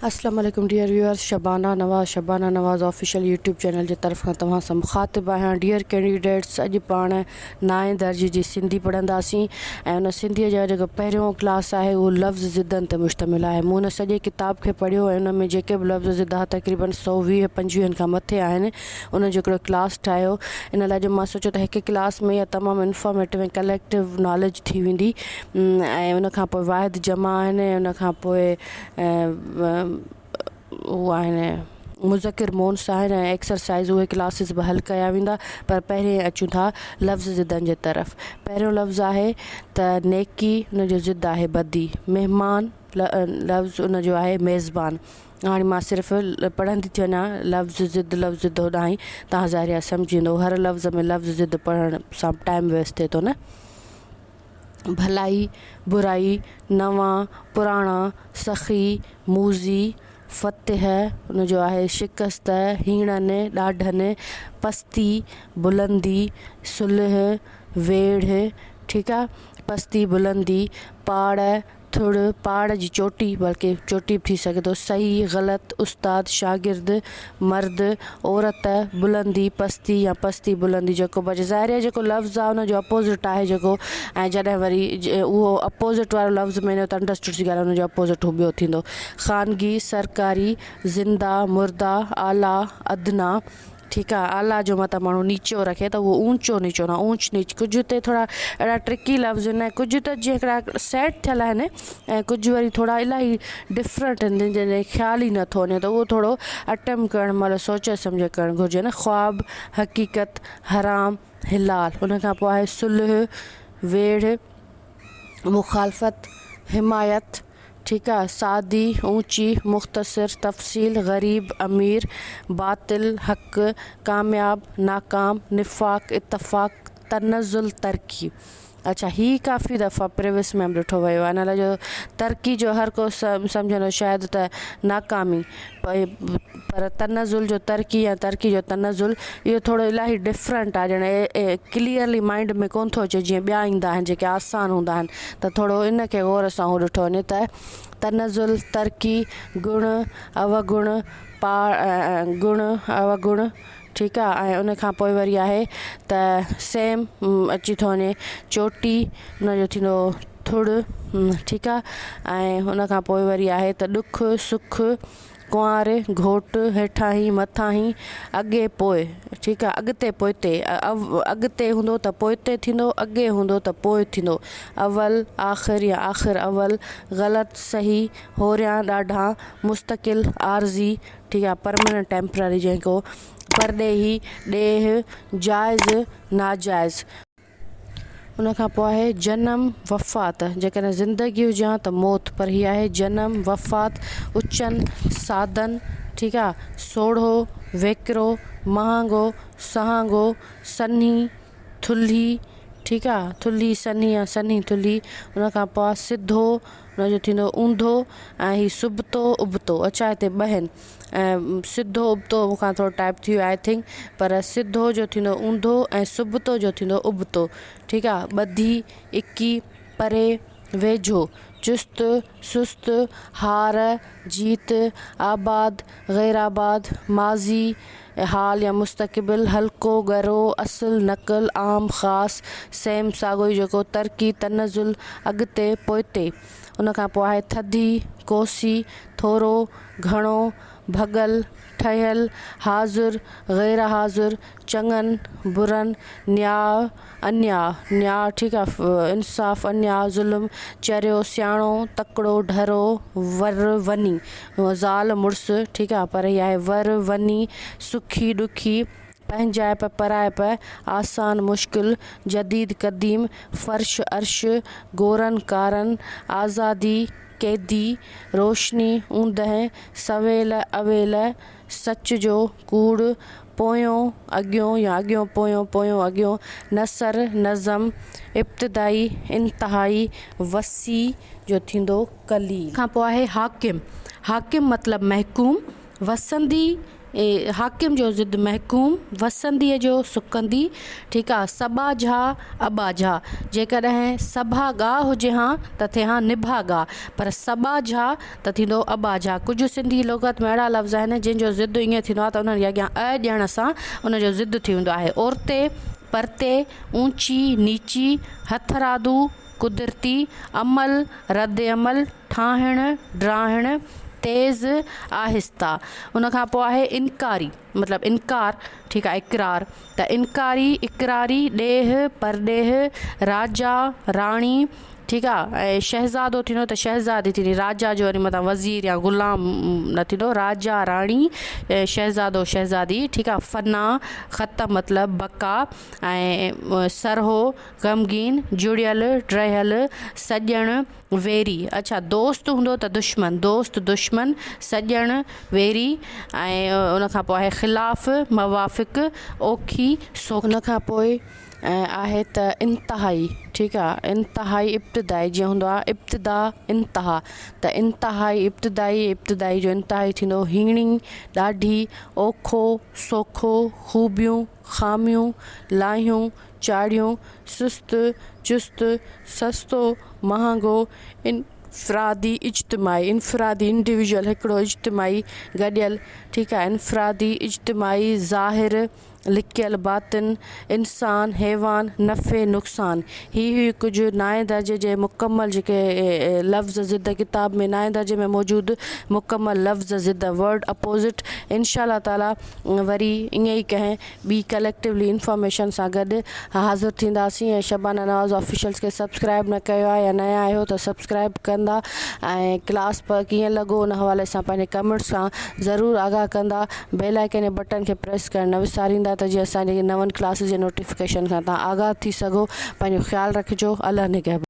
اسلام عليڪم dear viewers Shabana Nawaz Shabana Nawaz official YouTube channel جي طرف کان توهان سان مخاطب آهيان ڊيئر ڪينڊيڊيٽس اڄ پاڻ نائين درجي جي سنڌي پڙهنداسين ۽ ان سنڌي جو جيڪو پهريون ڪلاس آهي اهو لفظ ضدن تي مشتمل آهي مون ان سڄي ڪتاب کي پڙهيو ۽ ان ۾ جيڪي به لفظ ضد آهي تقريبن 120 25 کان مٿي آهن ان جو هڪڙو ڪلاس ٺاهيو ان لاء جو مان سوچيو ته هڪ ڪلاس ۾ اها تمام انفارميٽو ۽ ڪليڪٽو ناليج ٿي ويندي ۽ ان کان پوء واحد جمع آهن ۽ ان کان پوء هو آهن مذڪر مونث آهن ۽ ايڪسرسائز اهي ڪلاسز به حل ڪيا ويندا پر پهرين اچون ٿا لفظ ضدن جي طرف پهريون لفظ آهي ته نيڪي ان جو ضد آهي بدي مهمان لفظ ان جو آهي ميزبان هاڻي مان صرف پڙهندي ٿي وڃان لفظ ضد لفظ ضد هوڏانهن تان ظاهر آهي سمجهي ويندو هر لفظ ۾ لفظ ضد پڙهڻ سان ٽائم ويسٽ ٿئي ٿو نه ڀلائي، برائي، نوان، پراڻا، سخي، موذي، فتح، ان جو آهي شڪست، هيڻن، ڏاڍن، پستي، بلندي، صلح، ويڙهه، ٺيڪ آ، پستي، بلندي، پاڙ، ٿڙ، پاڙ جي چوٽي، بلڪه چوٽي به ٿي سگهي ٿو، صحيح، غلط، استاد، شاگرد، مرد، عورت، بلندي، پستي يا پستي بلندي جيڪو به اچي ظاهر آهي جيڪو لفظ آهي ان جو اپوزٽ آهي جيڪو ۽ جڏهن وري اهو اپوزٽ وارو لفظ ۾ ته انڊرسٽوڊ جي ڳالهه ان جو اپوزٽ هو ٻيو ٿيندو خانگي، سرڪاري، زنده، مرده، اعليٰ، ادنيٰ. ٺيڪ آ اعليٰ جو مطلب ماڻهو نيچو رکي ته اهو اونچو نيچو نه اونچ نيچ ڪجهه هتي ٿورا اهڙا ٽرڪي لفظ آهن ۽ ڪجهه ته جيئن هڪڙا سيٽ ٿيل آهن ۽ ڪجهه وري ٿورا الاهي ڊفرنٽ آهن جن جي خيال ئي نٿو وڃي ته اهو ٿورو اٽيمپ ڪرڻ مهل سوچي سمجهي ڪرڻ گهرجي نه خواب حقيقت حرام حلال ان کان پوء آهي صلح ويڙهه مخالفت حمايت ٺيڪ آ، سادي، اوچي، مختصر، تفصيل، غريب، امير، باطل، حق، ڪامياب، ناڪام، نفاق، اتفاق، تنزل، ترقي. اڇا هي ڪافي دفعا پريويس ۾ به ڏٺو ويو آهي ان لاء جو ترقي جو هر ڪو سمجهندو شايد ته ناڪامي پر تنزل جو ترقي يا ترقي جو تنزل اهو ٿورو الاهي ڊفرنٽ آهي ڄڻ ڪليئرلي مائنڊ ۾ ڪونه ٿو اچي جيئن ٻيا ايندا آهن جيڪي آسان هوندا آهن ته ٿورو ان کي غور سان هو ڏٺو وڃي ته تنزل ترقي گڻ اوگڻ پا گڻ اوگڻ ٺيڪ آهي ۽ ان کان پوء وري آهي ته سيم اچي ٿو وڃي چوٽي ان جو ٿيندو ٿڙ ٺيڪ آهي ۽ ان کان پوء وري آهي ته ڏک سک ڪنوار، گهوٽ، هيٺاهين، مٿاهين، اڳي پوء، ٺيڪ آ، اڳتي پوئتي، اڳتي هوندو ته پوئتي ٿيندو، اڳي هوندو ته پوء ٿيندو، اول، آخر يا آخر اول، غلط، صحيح، هوريان، ڏاڍان، مستقل، عارضي، ٺيڪ آ، پرماننٽ ٽيمپرري جنهن ڪو، پرڏيهي، ڏيهه، جائز، ناجائز. ان کان پوء آهي جنم، وفات، جيڪڏهن زندگي هجي ها ته موت پر هي آهي جنم، وفات، اچن، سادن، ٺيڪ آ، سوڙهو، ويڪرو، مهانگو، سهانگو، سنهي، ٿلهي، ٺيڪ آ، ٿلهي سنهي يا سنهي ٿلهي، ان کان پوء آ سڌو، ان جو ٿيندو اونڌو ۽ هي سبتو، ابتو، اڇا هتي ٻه آهن. ۽ سڌو ابتو مون کان ٿورو ٽائپ ٿي ويو I think پر سڌو جو ٿيندو اونڌو ۽ سبتو جو ٿيندو ابتو ٺيڪ آ ٻڌي اڪي پري ويجهو چست سست هار جيت آباد غير آباد ماضي حال يا مستقبل هلڪو ڳرو اصل نقل عام خاص سيم ساڳو ئي جيڪو ترقي تنزل اڳتي پوئتي ان کان پوء آهي ٿڌي ڪوسي ٿورو گهڻو، ڀڳل، ٺهيل، حاضر، غير حاضر، چڱن، برن، نياء، انياء، نياء ٺيڪ آ، انصاف، انياء، ظلم، چريو، سياڻو، تڪڙو، ڍرو، ور، وني، زال مڙس، ٺيڪ آ، پر هي آهي ور، وني، سکي، ڏکي، پنهنجائپ، پرائپ، آسان، مشڪل، جديد، قديم، فرش، عرش، گورن، ڪارن، آزادي، قيدي، روشني، اوندهه، سويل، اويل، سچ جو، ڪوڙ، پويون، اڳيون يا اڳيون پويون، پويون اڳيون، نثر، نظم، ابتدائي، انتهائي، وسيع جو ٿيندو قليل. کان پوء آهي حاڪم، حاڪم مطلب محڪوم، وسندي، حاڪم جو ضد محڪوم، وسنديء جو سڪندي، ٺيڪ آ، سٻاجها اٻاجها، جيڪڏهن سڀاڳا هجي هان ته ٿئي هان نڀاڳا، پر سٻاجها ته ٿيندو اٻاجها. ڪجهه سنڌي لغت ۾ اهڙا لفظ آهن جن جو ضد ائين ٿيندو آهي ته انهن جي اڳيان 'ا' ڏيڻ سان ان جو ضد ٿي ويندو آهي. اورتي، پرتي، اونچي، نيچي، هٿرادو، قدرتي، عمل، رد عمل، ٺاهڻ، ڊاهڻ، تيز، آهسته. ان کان پوء آهي انڪاري مطلب انڪار ٺيڪ آهي اقرار ته انڪاري، اقراري، ڏيهه، پرڏيهه، راجا، راڻي ٺيڪ آهي ۽ شهزادو ٿيندو ته شهزادي ٿيندي راجا جو وري متان وزير يا غلام نه ٿيندو راجا، راڻي، شهزادو، شهزادي ٺيڪ آهي فنا، ختم مطلب بقا ۽ سرهو، غمگين، جڙيل، ڊهيل، سڄڻ، ويري، اڇا دوست هوندو ته دشمن، دوست، دشمن، سڄڻ، ويري ۽ ان کان پوء آهي خلاف، موافق، اوکي، سوکي. ان کان پوء آهي ته انتهائي، ٺيڪ آ، انتهائي ابتدائي جيئن هوندو آ ابتدا، انتها ته انتهائي ابتدائي، ابتدائي جو انتهائي ٿيندو هيڻي، ڏاڍي، اوکو، سوکو، خوبيون، خاميون، لاهيون، چاڙهيون، سست، چست، سستو، مهانگو، انفرادي، اجتماعي، انفرادي انڊيويجوئل هڪڙو اجتماعي گڏيل ٺيڪ آهي انفرادي، اجتماعي، ظاهر، لڪيل، باطن، انسان، حيوان، نفعي، نقصان. هي هئي ڪجهه نائين درجي جي مڪمل جيڪي لفظ ضد ڪتاب ۾ نائين درجي ۾ موجود مڪمل لفظ ضد Word Opposite انشاء الله تعالي وري ائين ئي ڪنهن ٻي ڪليڪٽولي انفارميشن سان گڏ حاضر ٿينداسين ۽ شبانه نواز آفيشلز کي سبسڪرائب نه ڪيو آهي يا نيا آهيو ته سبسڪرائب ڪندا ۽ ڪلاس ڪيئن لڳو ان حوالي سان پنهنجي ڪمينٽس سان ضرور آگاهه ڪندا بيل آئيڪن جي بٽڻ کي پريس ڪرڻ نه وساريندا ته جيئن اسان جي نون ڪلاسز جي نوٽيفڪيشن کان توهان آگاهه ٿي سگهو پنهنجو خيال رکجو الله نگهبان.